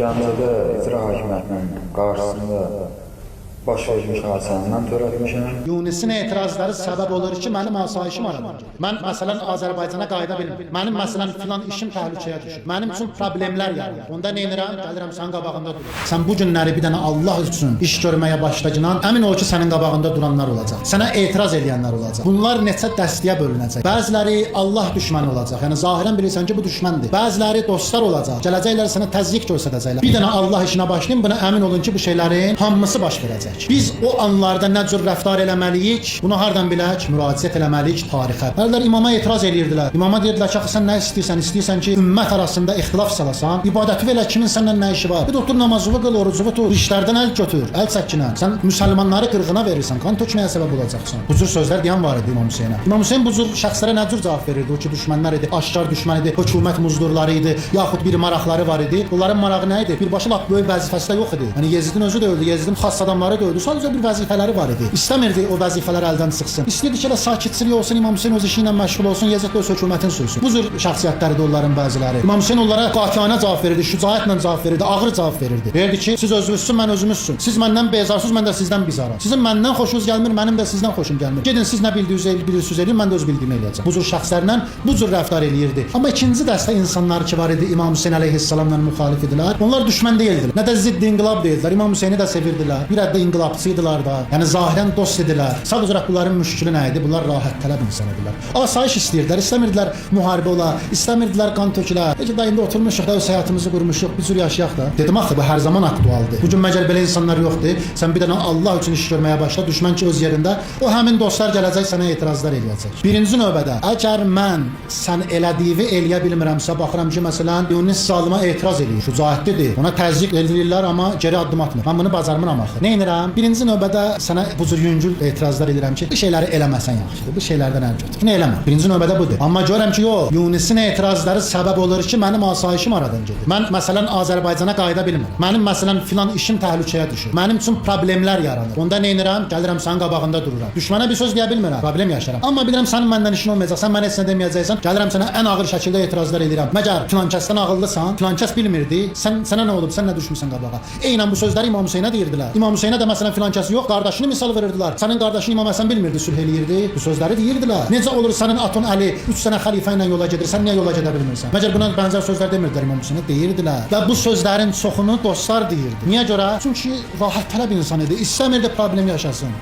Gəncədə icra hakimiyyətinin qarşısında baş vermiş hadisəni mən törətmişəm. Yunisin etirazları səbəb olur ki, mənim asayişim aradan gedir. Mən məsələn Azərbaycana qayıda bilmirəm. Mənim məsələn filan işim təhlükəyə düşür. Mənim üçün problemlər yaranır. Onda nə edirəm? Gəlirəm sənin qabağında dururam. Sən bu günləri bir dənə Allah üçün iş görməyə başlayacaqsan, əmin ol ki, sənin qabağında duranlar olacaq. Sənə etiraz eləyənlər olacaq. Bunlar neçə dəstəyə bölünəcək. Bəziləri Allah düşməni olacaq. Yəni zahirən bilirsən ki, bu düşməndir. Bəziləri dostlar olacaq. Gələcəklər sənə təzyiq göstərəcəklər. Bir dənə Allah işinə başlayın, buna əmin olun ki, bu şeylərin hamısı baş verəcək. Biz o anlarda nə cür rəftar eləməliyik? Bunu hardan bilək? Müraciət eləməliyik tarixə. Bəzilər imama etiraz eləyirdilər. İmama deyirdilər ki, axı sən nə istəyirsən? İstəyirsən ki, ümmət arasında ixtilaf salasan? İbadəti elə kimin səndən nə işi var? Bir də otur namazını qıl, orucunu tut. Bu işlərdən əl götür, əl çəkinən. Sən müsəlmanları qırğına verirsən, qan tökməyə səbəb olacaqsan. Bu cür sözlər deyən var idi İmam Hüseynə. İmam Hüseyn bu cür şəxslərə nə cür cavab verirdi? O ki düşmənlər idi, aşkar düşmən idi, hökumət muzdurları idi, yaxud bir maraqları var idi. Bunların marağı nə idi? Birbaşa lap böyük vəzifəsi də yox idi. Yəni Yezidin özü də öldü, Yezidin xas adamları da öldü. Sadəcə bir vəzifələri var idi. İstəmirdi o vəzifələr əldən çıxsın. İstəyirdi ki, elə sakitçilik olsun, İmam Hüseyn öz işi ilə məşğul olsun, Yezid də öz hökumətin sürsün. Bu cür şəxsiyyətlər idi onların bəziləri. İmam Hüseyn onlara qatiyanə cavab verirdi, şücaətlə cavab verirdi, ağır cavab verirdi. Deyirdi ki, siz özünüzsün, mən özümüzsün. Siz məndən bezarsınız, mən də sizdən bizaram. Sizin məndən xoşunuz gəlmir, mənim də sizdən xoşum gəlmir. Gedin siz nə bildiyinizi el bilirsiniz eləyin, mən də öz bildiyimi eləyəcəm. Bu cür şəxslərlə bu cür rəftar eləyirdi. Amma ikinci dəstə insanlar ki var idi, İmam Hüseyn əleyhissalamla müxalif idilər. Onlar düşmən deyildilər. Nə də zidd inqilab deyildilər. İmam Hüseyni də sevirdilər. Bir həddə inqilabçı idilər da. Yəni zahirən dost idilər. Sadəcə olaraq bunların müşkülü nə idi? Bunlar rahat tələb insan idilər. Asayiş istəyirdilər, istəmirdilər müharibə ola, istəmirdilər qan tökülə. Peki da indi oturmuşuq da öz həyatımızı qurmuşuq, bir cür yaşayaq da. Dedim axı bu hər zaman aktualdır. Bu gün məgər belə insanlar yoxdur? Sən bir dənə Allah üçün iş görməyə başla, düşmən ki öz yerində, o həmin dostlar gələcək sənə etirazlar eləyəcək. Birinci növbədə, əgər mən sən elədiyi eləyə bilmirəmsə, baxıram ki, məsələn, Yunis zalıma etiraz eləyir, şücaətlidir. Ona təzyiq eləyirlər, amma geri addım atmır. Mən bunu bacarmıram axı. Nə edirəm? Birinci növbədə sənə bu cür yüngül etirazlar edirəm ki, bu şeyləri eləməsən yaxşıdır. Bu şeylərdən əl götür. Bunu eləmə. Birinci növbədə budur. Amma görürəm ki, yox, Yunisin etirazları səbəb olur ki, mənim asayişim aradan gedir. Mən məsələn Azərbaycana qayıda bilmirəm. Mənim məsələn filan işim təhlükəyə düşür. Mənim üçün problemlər yaranır. Onda nə edirəm? Gəlirəm sənin qabağında dururam. Düşmənə bir söz deyə bilmirəm. Problem yaşaram. Amma bilirəm sənin məndən işin olmayacaq. Sən mənə heç nə deməyəcəksən. Gəlirəm sənə ən ağır şəkildə etirazlar edirəm. Məgər filan kəsdən ağıllısan? Filan kəs bilmirdi. Sən sənə nə olub? Sən nə düşmüsən qabağa? Eynən bu sözləri İmam Hüseynə deyirdilər. İmam Hüseynə də məsələn filan kəs yox, qardaşını misal verirdilər. Sənin qardaşın İmam Həsən bilmirdi, sülh eləyirdi. Bu sözləri deyirdilər. Necə olur sənin atın Əli 3 dənə xəlifə ilə yola gedir, sən niyə yola gedə bilmirsən? Məgər buna bənzər sözlər demirdilər İmam Hüseynə? Deyirdilər. Və bu sözlərin çoxunu dostlar deyirdi. Niyə görə? Çünki rahat tələb insan idi. İstəmirdi problem yaşasın.